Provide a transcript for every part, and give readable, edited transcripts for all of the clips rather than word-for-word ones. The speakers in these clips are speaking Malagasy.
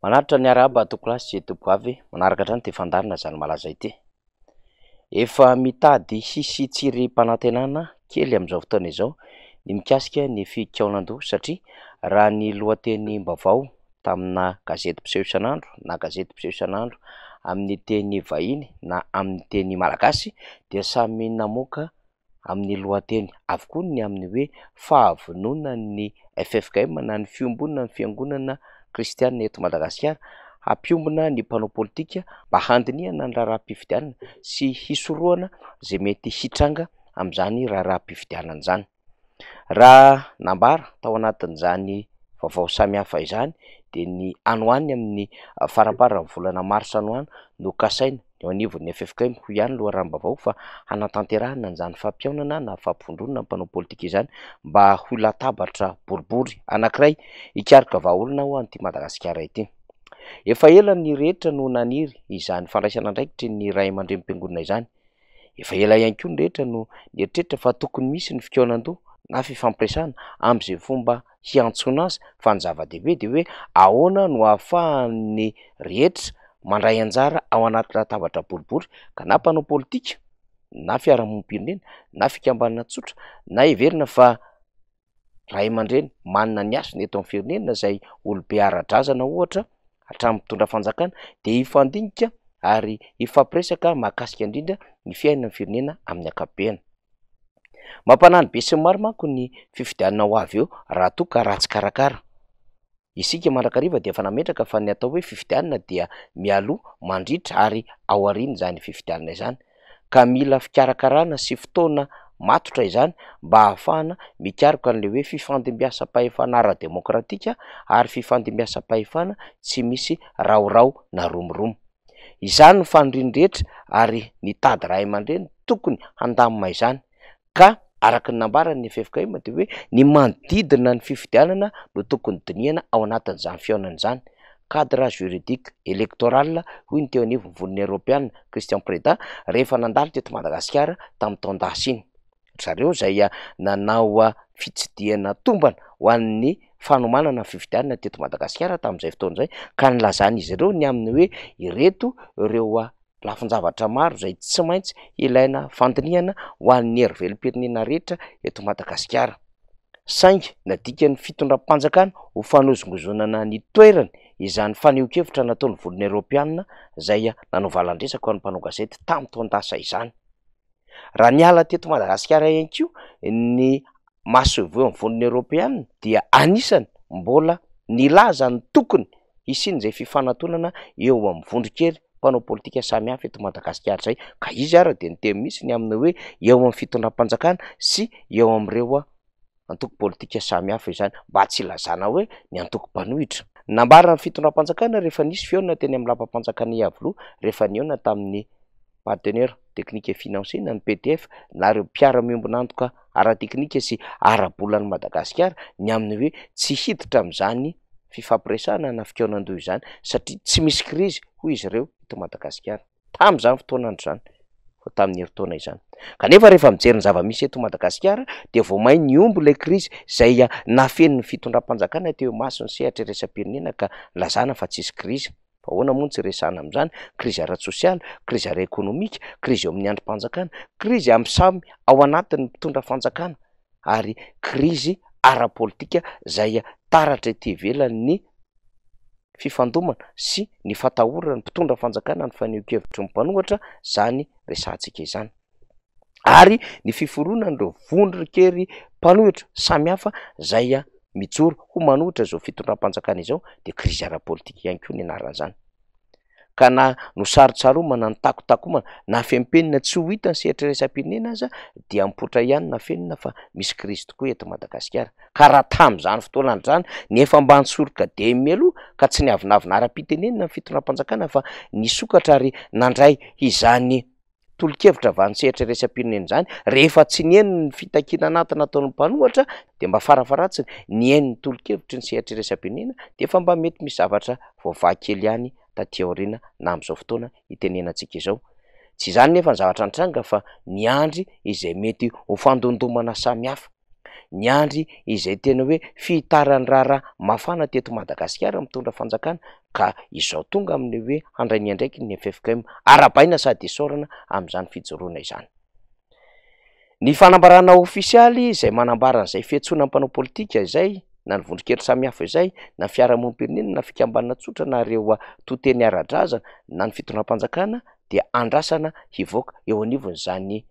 Manatitra ny arahaba tompokolahy sy tompokovavy manaraka hatrany ity fandaharana Zany Malaza ity. Efa mitady hisy tsirim-panantenana kely amin'izao fotoana izao ny mikasika ny fikaonandoha satria raha ny lohatenim-baovao tamina gazety mpiseho isan'andro na gazety mpiseho isan'andro amin'ny teny vahiny na amin'ny teny malagasy dia samy namoaka amin'ny lohateny avokoa ny amin'ny hoe fahavononan'ny ffkm na ny Fiombonan'ny Fiangonana Kristianina eto Madagasikara hampiombona ny mpanao politika mba handinihana ny raharaham-pifidianana sy hisorohana izay mety hitranga amin'izany raharaham-pifidianana izany. Raha nambara tao anatin'izany vaovao samihafa izany dia ny any ho any amin'ny faramparan'ny volana marsa any ho any no kasaina eo anivon'ny ffkm, hoy ihany ny loharanom-baovao, fa hanatanterahana an'izany fampihaonana na fampivondronana ny mpanao politika izany mba ho latabatra boribory anankiray hikaroka vahaolana ho an'ity Madagasikara ity. Efa ela ny rehetra no naniry izany fandraisana andraikitry ny ray aman-drenim-piangonana izany. Efa ela ihany koa ny rehetra no nieritreritra fa tokony misy ny fikaonandoha na fifampiresahana amin'izay fomba hiantsoana azy fa ny zava-dehibe dia hoe ahoana no ahafahan'ny rehetra mandray anjara ao anaty latabatra boribory ka na mpanao politika na fiarahamonim-pirenena na fikambanana tsotra na heverina fa ray aman-dreny manana ny hasiny eto amin'ny firenena izay olobe ara-drazana ohatra hatramin'ny mpitondra fanjakana dia hifandinika ary hifampiresaka mahakasika indrindra ny fiainan'ny firenena amin'ny ankapobeny. Mampanahy ny besinimaro manko ny fifidianana ho avy eo raha toa ka ratsy karakara. Isika mandrakariva dia efa nametraka fa ny atao hoe fifidianana dia mialoha, mandritra ary aorian'izany fifidianana izany. Ka mila fikarakarana sy fotoana matotra izany mba hahafahana mikaroka an'ilay hoe fifandimbiasam-pahefana ara-demokratika ary fifandimbiasam-pahefana tsy misy raorao na romoromo. Izany no fanirian'ny rehetra ary nitady ray aman-dreny tokony handamina izany. Ka araka ny nambaran'ny ffkm dia hoe ny manodidina ny fifidianana no tokony dinihana ao anatin'izany fihaonana izany. Cadre juridique électoral hoy ny teo anivon'ny Vondrona Eoropeana, Christian Preda, rehefa nandalo teto Madagasikara tamin'ny taon-dasa iny. Ry zareo izay nanao fitsidihana tombana ho an'ny fanomanana ny fifidianana teto Madagasikara tamin'izay fotoana izay ka nilazan'izy ireo ny amin'ny hoe ireto ireo lafin-javatra maro izay tsy maintsy ilaina fandinihana ho an'ny hery velom-pirenena rehetra eto Madagasikara. Saingy nadikan'ny fitondram-panjakana ho fanozongozonana ny toerany izany fanehoan-kevitra nataon'ny Vondrona Eoropeana izay nanao valan-dresaka ho an'ny mpanao gazety tamin'ny taon-dasa izany. Raha niala teto Madagasikara ihany koa ny masoivohon'ny Vondrona Eoropeana dia anisany mbola nilaza ny tokony hisian'izay fifanantonana eo amin'ny vondron-kery mpanao politika samihafa eto Madagasikara izay, ka izy ara dia niteny mihitsy ny amin'ny hoe eo amin'ny fitondram-panjakana sy eo amin'ireo antoko politika samihafa izany, mba tsy hilazana hoe ny antoko mpanohitra. Nambaran'ny fitondram-panjakana rehefa nisy fihaonana teny amin'ny lapam-panjakana Iavoloha rehefa nihaona tamin'ny partenaires techniques et financiers na ny PTF na ireo mpiara-miombon'antoka ara-teknika sy ara-bolan'i Madagasikara ny amin'ny hoe tsy hiditra amin'izany fifampiresahana na fikaonandoha izany satria tsy misy krizy hoy izy ireo eto Madagasikara tamin'izany fotoan'andro izany vao tamin'ny herintaona izany. Kanefa rehefa mijery ny zava-misy eto Madagasikara dia vao may nihombo ilay krizy izay nafenin'ny fitondram-panjakana teo imason'ny sehatra iraisam-pirenena ka nilazana fa tsisy krizy. Fa ahoana moa no tsy resahana amin'izany? Krizy ara-tsosialy, krizy ara-ekonomika, krizy eo amin'ny andrim-panjakana, krizy amin'ny samy ao anatin'ny mpitondra fanjakana ary krizy ara-politika izay taratra ety ivelan'ny fifandomana sy ny fatahorana ny mpitondra fanjakana ny fanehoan-kevitry ny mpanohatra izany resahantsika izany. Ary ny fiforonan'ireo vondron-kery mpanohitra samihafa izay mijoro ho manohitra izao fitondram-panjakana izao dia krizy ara-politika ihany koa ny anaran'izany. Ka na nosarontsaromana, nitakotakomana, na fenimpenina tsy ho hita ny sehatra iraisam-pirenena aza dia mipoitra ihany na fenina fa misy krizy tokoa eto Madagasikara. Ka raha tamin'izany fotoana izany ny efa mba nisoroka dia mialoha ka tsy niavonavona ara-pitenenana ny fitondram-panjakana fa nisokatra ary nandray izany tolo-kevitra avy any sehatra iraisam-pirenena izany, rehefa tsy nihaino ny fitakiana anaty nataon'ny mpanohatra dia mba farafaharatsiny nihaino ny tolo-kevitry ny sehatra iraisam-pirenena dia efa mba mety misy zavatra voavaha kely ihany taty aoriana na amin'izao fotoana itenenantsika izao. Tsy izany nefa ny zavatra nitranga fa niandry izay mety ho fandondomana samihafa. Niandry izay tena hoe fihitaran'ny raharaha mafana teto Madagasikara mitondra fanjakana ka izao tonga amin'ny hoe handray ny andraikiny ny ffkm. Arahabaina sady isaorana amin'izany fijoroana izany. Ny fanambarana ofisialy izay manambara an'izay fiantsoana ny mpanao politika izay, na ny vondron-kery samihafa izay, na ny fiarahamonim-pirenena, na fikambanana tsotra, na ireo to teny ara-drazana, na ny fitondram-panjakana dia andrasana hivoaka eo anivon'izany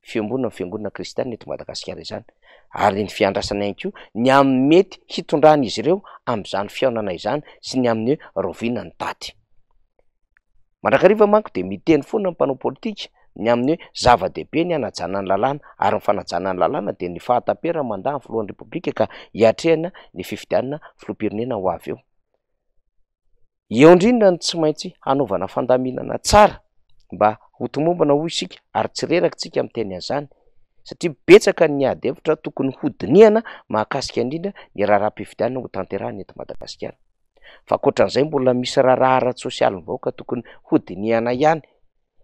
fiombonan'ny fiangonana kristianina eto Madagasikara izany ary ny fiandrasana ihany koa ny amin'ny mety hitondran'izy ireo amin'izany fihaonana izany sy ny amin'ny hoe rahoviana ny daty. Mandrakariva manko dia miteny foana ny mpanao politika ny amin'ny hoe zava-dehibe ny hanajana ny lalàna ary ny fanajana ny lalàna dia ny fahataperan'ny mandat ny filohan'ny repoblika ka hiatrehana ny fifidianana filoham-pirenena ho avy eo. Eo indrindra no tsy maintsy hanaovana fandaminana tsara mba ho tomombana hoy isika ary tsy reraka isika miteny an'izany satria betsaka ny ady hevitra tokony hodinihana mahakasika indrindra ny raharaham-pifidianana ho tanterahina eto Madagasikara. Fa ankoatran'izay mbola misy raharaha ara-tsosialin'ny vahoaka tokony hodinihana ihany.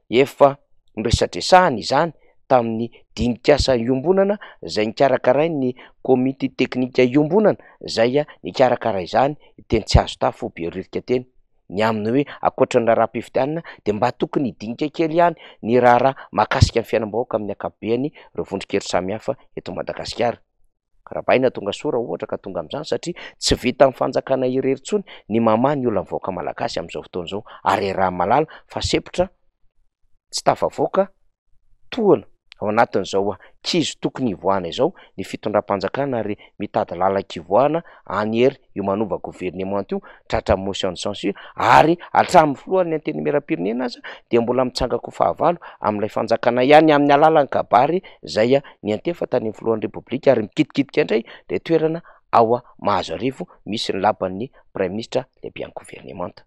Efa noresadresahana izany tamin'ny dinik'asa iombonana izay nikarakarain'ny komity teknika iombonana izay nikarakara izany teny Tsiazotafo Behoririka teny. Ny amin'ny hoe ankoatra ny raharaham-pifidianana dia mba tokony hidinika kely ihany ny raharaha mahakasika ny fiainam-bahoaka amin'ny ankapobeny ireo vondron-kery samihafa eto Madagasikara. Rabaina tonga soa raha ohatra ka tonga amin'izany satria tsy vitan'ny fanjakana irery intsony ny mamaha ny olan'ny vahoaka malagasy amin'izao fotoana izao ary iaraha-mahalala fa sempotra tsy tafavoaka tohana ao anatin'izao kizo tokony hivoahana izao ny fitondram-panjakana ary mitady lalan-kivoahana any hery io manova governemanta io tratran'ny motion de censure ary hatramin'ny filohan'ny antenimierampirenena aza dia mbola mitsanga-ko fahavalo amin'ilay fanjakana ihany amin'ny alalan'ny kabary izay niantefa tany amin'ny filohan'ny repoblika ary mikitikitika indray ilay toerana ao Mahazoarivo misy ny lapan'ny praiminisitra lehiben'ny governemanta.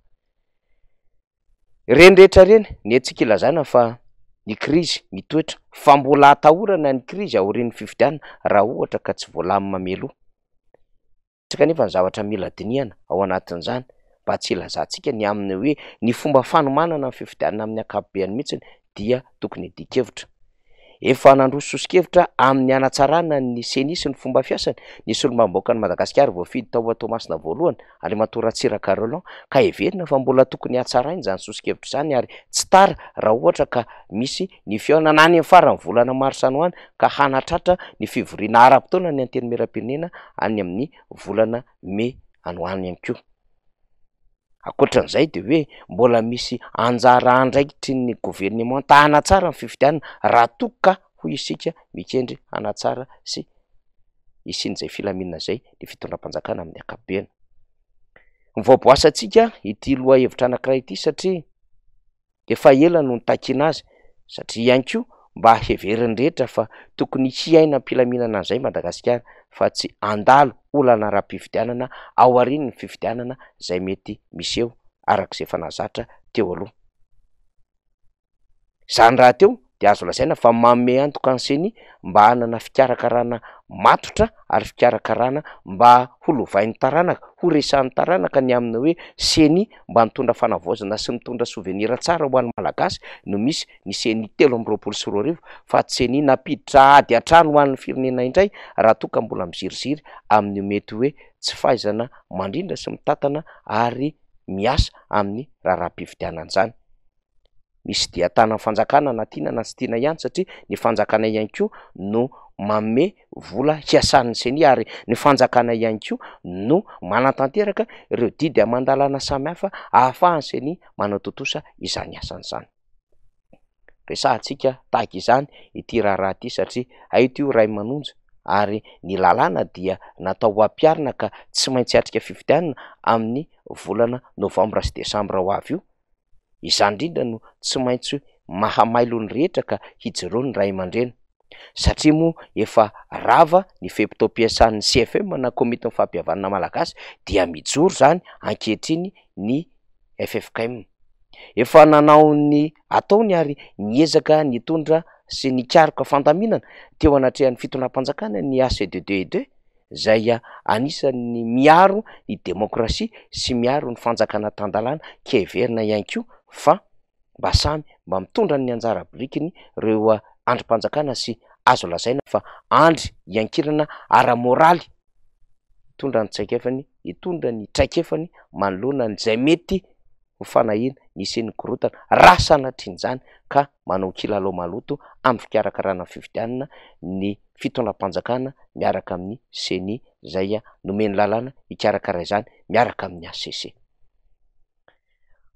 Ireny rehetra ireny ny antsika ilazana fa ny krizy mitoetra fa mbola atahorana ny krizy aorian'ny fifidianana raha ohatra ka tsy voalamina mialoha. Betsaka anefa ny zavatra mila dinihana ao anatin'izany mba tsy hilazantsika ny amin'ny hoe ny fomba fanomanana ny fifidianana amin'ny ankapobeny mihitsy dia tokony hiadian-kevitra. Efa nandroso soso-kevitra amin'ny hanatsarana ny Ceni sy ny fomba fiasany ny solombavambahoakan'i Madagasikara voafidy tao Toamasina voalohany, Andriamatoa Ratsiraka Roland, ka heverina fa mbola tokony hatsaraina izany soso-kevitra izany ary tsy tara raha ohatra ka misy ny fihaonana any amin'ny faran'ny volana marsa any ho any ka hanatratra ny fivoriana ara-potoana ny Antenimierampirenena any amin'ny volana mey any ho any ihany koa. Ankoatran'izay dia hoe mbola misy anjara andraikitry ny governemanta hanatsara ny fifidianana raha toa ka hoy isika mikendry hanatsara sy hisian'izay filaminana izay ny fitondram-panjakana amin'ny ankapobeny. Mivoaboasantsika ity lohahevitra anankiray ity satria efa ela no nitakiana azy satria ihany koa mba heverin'ny rehetra fa tokony hiaina am-pilaminana an'izay Madagasikara fa tsy handalo olana ara-pifidianana aorian'ny fifidianana izay mety miseho araka izay efa nahazatra teo aloha. Izany rahateo dia azo lazaina fa manome antoka ny Ceni mba hanana fikarakarana matotra ary fikarakarana mba ho lovain'ny taranaka, ho resahan'ny taranaka ny amin'ny hoe Ceni mba nitondra fanavaozana sy nitondra souvenir tsara ho an'ny Malagasy no misy ny Ceni 2023 fa tsy Ceni nampiditra ady an-trano ho an'ny firenena indray raha toa ka mbola miziriziry amin'io mety hoe tsy fahaizana mandrindra sy mitantana ary miasa amin'ny raharaham-pifidianana izany. Misy dian-tanan'ny fanjakana na tiana na tsy tiana ihany satria ny fanjakana ihany koa no manome vola hiasan'ny Ceni ary ny fanjakana ihany koa no manatanteraka ireo didy aman-dalàna samihafa ahafahan'ny Ceni manatontosa izany asany izany. Resahantsika tahaka izany ity raharaha ity satria hay ity io ray manonja ary ny lalàna dia natao ho ampiharina ka tsy maintsy hiatrika fifidianana amin'ny volana novambra sy desambra ho avy io. Izany indrindra no tsy maintsy mahamailo ny rehetra ka hijereo ny ray aman-dreny. Satria moa efa rava ny fe-potoam-piasan'ny CFM na Komitin'ny Fampihavanana Malagasy dia mijoro izany ankehitriny ny ffkm. Efa nanao ny ataony ary niezaka nitondra sy nikaroka fandaminana teo anatrehan'ny fitondram-panjakana ny ACDDE izay anisan'ny miaro ny demokrasia sy miaro ny fanjakana tan-dalàna ka heverina ihany koa fa mba samy mba mitondra ny anjara birikiny ireo andrim-panjakana sy azo lazaina fa andry iankinana ara-moraly hitondra ny tsaikefany, hitondra ny traikefany manoloana an'izay mety ho fanahiana ny hisian'ny korontana raha sanatrian'izany ka manao kilalao maloto amin'ny fikarakarana ny fifidianana ny fitondram-panjakana miaraka amin'ny Ceni izay nomen'ny lalàna hikarakara izany miaraka amin'ny HCC.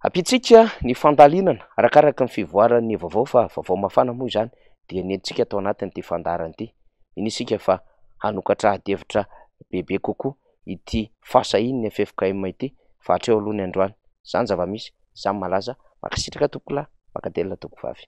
Ampiantsika ny fandalinana arakaraka ny fivoaran'ny vaovao fa vaovao mafana moa izany dia nentintsika tao anatin'ity fandaharana ity. Mino isika fa hanokatra adihevitra bebe kokoa ity fahasahian'ny ffkm ity fa hatreo aloha ny androany. Izany zava-misy, izany malaza. Mankasitraka tompokolahy, mankatelina tompokovavy.